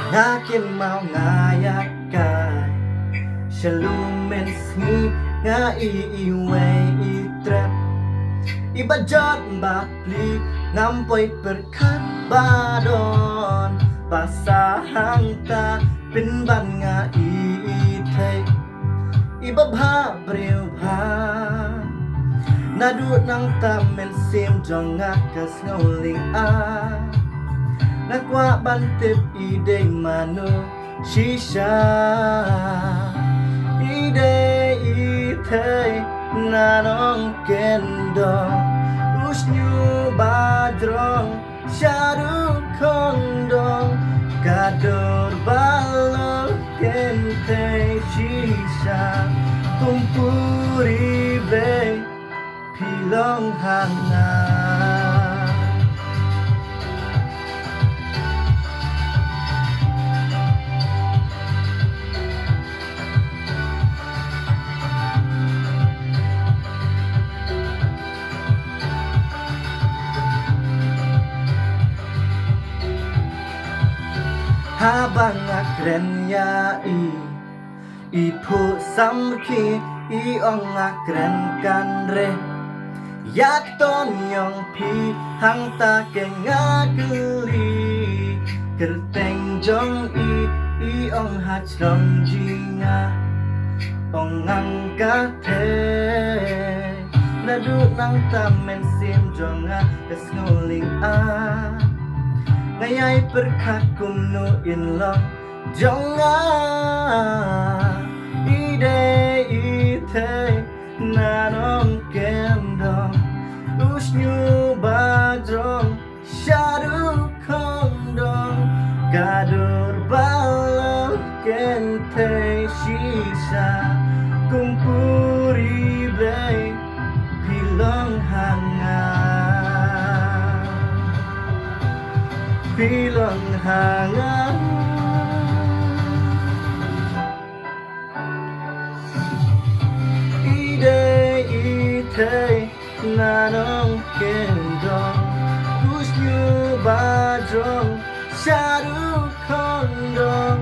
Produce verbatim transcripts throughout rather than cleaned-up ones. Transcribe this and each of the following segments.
Nga kynmaw nga ïakai sha lum mynsngi, nga ïohi iwei i trep, iba jot ba pli, ngam poi pyrkhat ba don ba sah hangta, pynban nga ïohi thei iba bha briew bha. Naduh nangta mynsiem jong nga ka sngewlynga, nga kwah ban tip i dei mano shisha. I dei i thei na nongkyndong, u shñiuh ba jrong shaduh khongdong, ka dur ba long kynthei shisha. Kum puri Blei phi long ha nga. Haba nga kren ïa i, i phuh samrkhie, i ong nga kren kan re. Ïa ka ton jong phi hangta ke nga kylli, kyrteng jong i, i ong ha shnong jong nga, ong ngan ka thei. Naduh nangta mynsiem jong nga ka sngewlynga, nga ïai pyrkhat kumno in long jong nga. I dei i thei na nongkyndong, u shñiuh ba jrong shaduh khongdong, ka dur ba long kynthei shisha. Kum puri Blei phi long ha nga, phi long ha nga. I dei i thei na nongkyndong, u shñiuh ba jrong shaduh khongdong,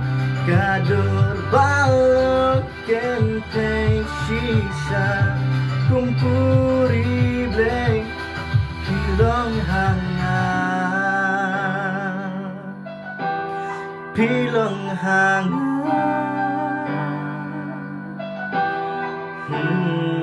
ka dur ba long kynthei shisha. Kum puri Blei phi long ha nga, phi long ha nga. Hmm.